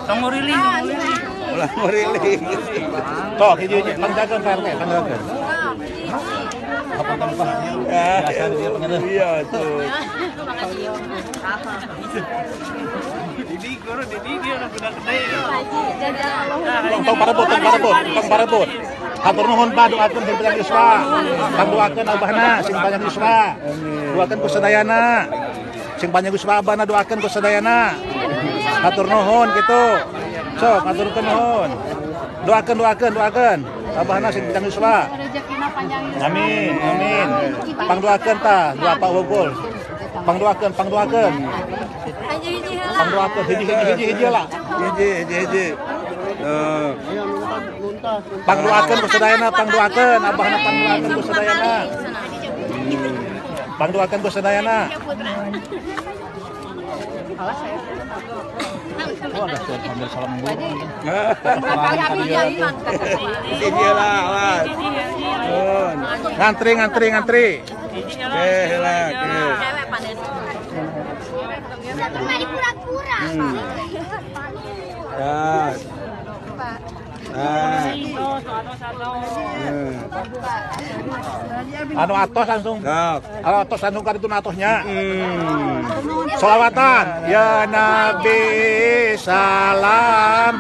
Tong nguriling. Ulah nguriling. Tok hiji-hiji pangjakeun Pak RT, pangjakeun. Apa tambah? Biasa dia pengen. Iya tuh. Didi guru Didi dia udah gede. Tong parebut, tong parebut, tong parebut. Hatur nuhun Pak, doakeun sing panjang yuswa. Pangdoakeun abahna sing panjang yuswa. Doakeun ku sadayana. Sing panjang yuswa abahna doakeun ku sadayana. Hatur nuhun kitu. Sok haturkeun nuhun. Doakeun doakeun doakeun. Abahna sing panjang yuswa. Amin, amin. Pangdoakeun tah, dua Pak Wogol. Pangdoakeun, pangdoakeun. Pangdoakeun hiji hiji hiji hiji lah. Hiji hiji hiji. Pangdoakeun ku sadayana, pangdoakeun, abahna pangdoakeun ku sadayana. Pangdoakeun ku sadayana. Oh, ada tuh ambil salam dulu. Hiji lah, awas. Ngantri, ngantri, ngantri. Oke, lah, oke. Pura-pura. Ya. Anu atos langsung. Anu atos langsung kan itu natosnya. Solawatan. Ya Nabi salam.